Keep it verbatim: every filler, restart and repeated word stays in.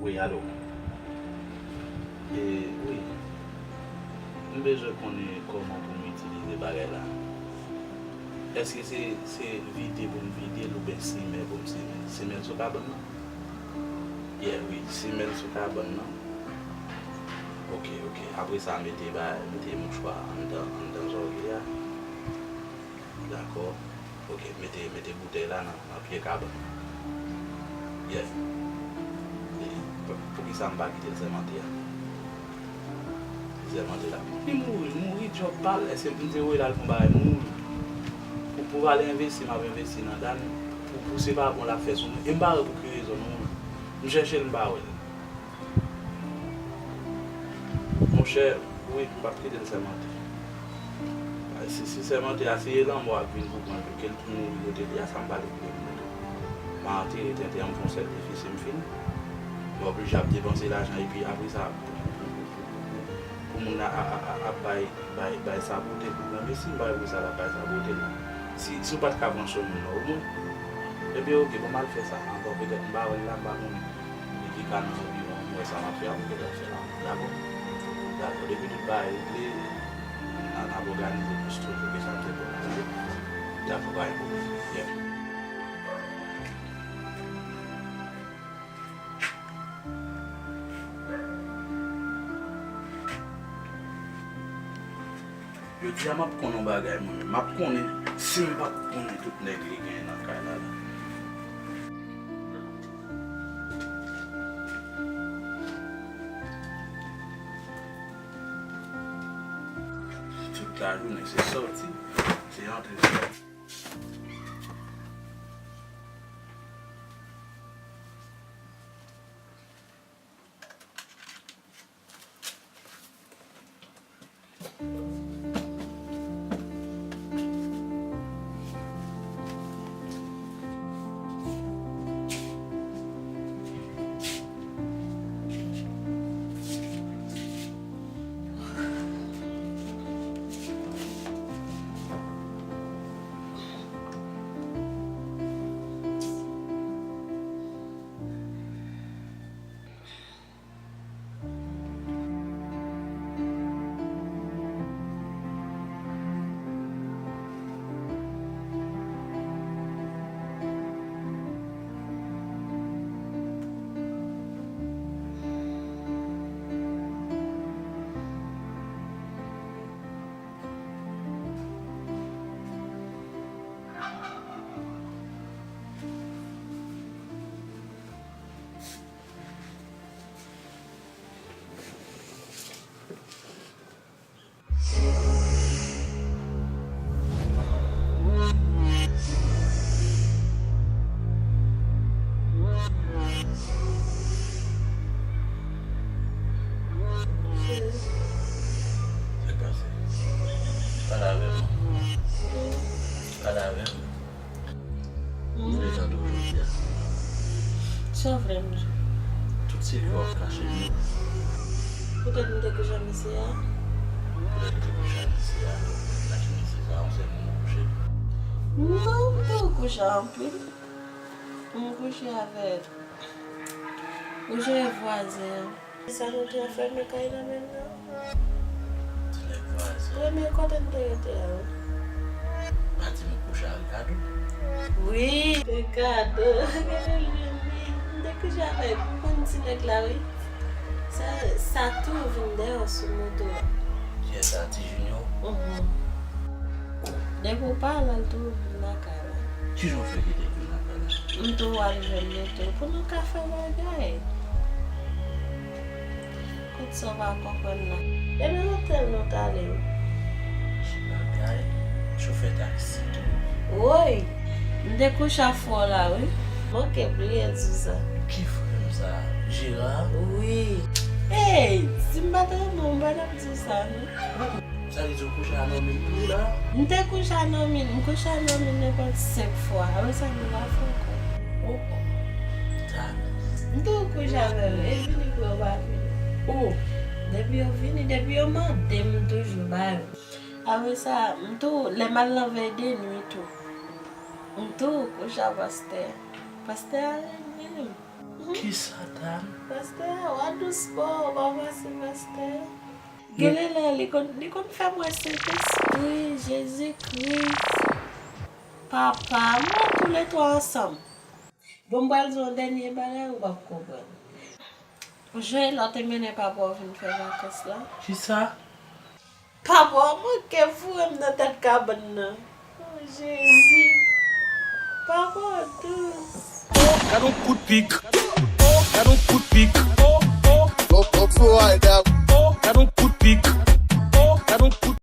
Wi, alo. E, wi. M bezwen konnen kòman pou m itilize bagay la. Èske se, se vide pou m vide l oubyen simen pou m simen l? Simen l sou kabann nan? Yeah, wi, simen l sou kabann nan. Ok, ok. Apre sa, mete ba, mete mouchwa anndan, anndan zòrye a. Dakò. Ok, mete, mete boutèy la nan, nan pye kabann. Yeah. E, pou, poukisa m pa kite l sèmante a? Sèmante la. Li mouri, mouri, djòb pa l. Èske m te voye l al fè yon bagay mouri? Pou, pou w al envesti, m ap envesti nan Dan. Pou, pou se pa bon l ap fè sou mwen. E m pa wè pou ki rezon non. M chèche l, m pa wè l. Monchè, wi, m p ap kite l sèmante. Si, si sèmante a, si e lanmò ap vin pou pran l, ke l tou mouri kote li a, sa m pa te vle pou li. M a antere tenten an, m fè yon sèl defisi, m fini. M oblije ap depanse lajan, epi apre sa, pou, pou, pou, pou, pou, pou moun nan a, a, a, ap bay, bay, bay sabote pou l. Men si m bay pou sa, l ap bay sabote l. Si, si w pa t ka pran swen moun nan, omwen, ebyen, oke, bon, m al fè sa ankò, petèt m pa wè l la, m pa konnen. Li te ka nan anviwon, m wè sa m ap fè a, m gentan fè l ankò. Dakò? Dakò, depi tout bagay regle, n a, n ap òganize pou structure ke sa m te pwomete. Dakò, pa gen pwoblèm. Yeah. Jodi a, m ap konnen yon bagay, mwen menm. M ap konnen, si m pa t konnen tout nèg li genyen nan kay la, la. Tout lajounen, se sòti, se antre, se sòti. Sa k pase? Pale avè m. Pale avè m. M vle tande w jodi a. Sa w vle m di? Tout sekrè w ap kache m yo. Poutèt m te kouche ak misye a? Poutèt ou te kouche ak misye a? Ak ki misye sa a, yon sèl moun ou kouche? Non, m te kouche anpil. M kouche avèk, kouche avèk vwazen an. Sa nou te anfèmen kay nan menm nan. Ti nèg vwazen. Wi, men kote n te rete a, wi? Pa di m ou kouche ak Ricardo? Wi, Ricardo. Gade l vini. M te kouche avèk, ou konn ti nèg la, wi. Sa, sa tou vin dèyè sou moto a. Kiyès sa, Ti Junior? Mhm. Depi w pa la, l tou vin lakay la. Kijan w fè kite l vin lakay la? M tou al jwenn li tou pou nou ka fè bagay. Kot sa w pa konprann la? Ebyen, lotèl nou t ale, wi. Ki bagay? Chofè taksi tou? Woy! M te kouche ak frè w la, wi. Manke bliye di w sa. Ki frè m sa? Jera? Wi. Ey, si m pa t renmen w, m pa t ap di w sa, non. Sa vle di w kouche a Normil tou la? M te kouche a Normil, m kouche a Normil nenpòt senk fwa. Apre sa, nou pa fè ankò. Oh, oh. Ta. M toujou kouche avè yo. E vini pou yo pa vini. Oh. Depi yo vini, depi yo mande m, m toujou ba yo. Apre sa, m tou, lè m al nan vèy de nwi tou, m tou kouche a pastè. Pastè a renmen m. M Kisa, dam? Pastè, w a dous bò, w pa pase pastè. Genlè li konn li konn fè mwen Sentespri, Jezi Kris, Papa, mwen tou le twa ansanm. Bon, m pral di w yon dènye bagay ou p ap konprann. Jwe lè w te mennen papa w vin fè vakans la. Kisa? Papa w manke foure m nan tèt kabann nan. Oh, Jezi. Papa w dous. Gad yon kout pik. Gad yon kout pik. Don't, don't feel like that. Gad yon kout pik.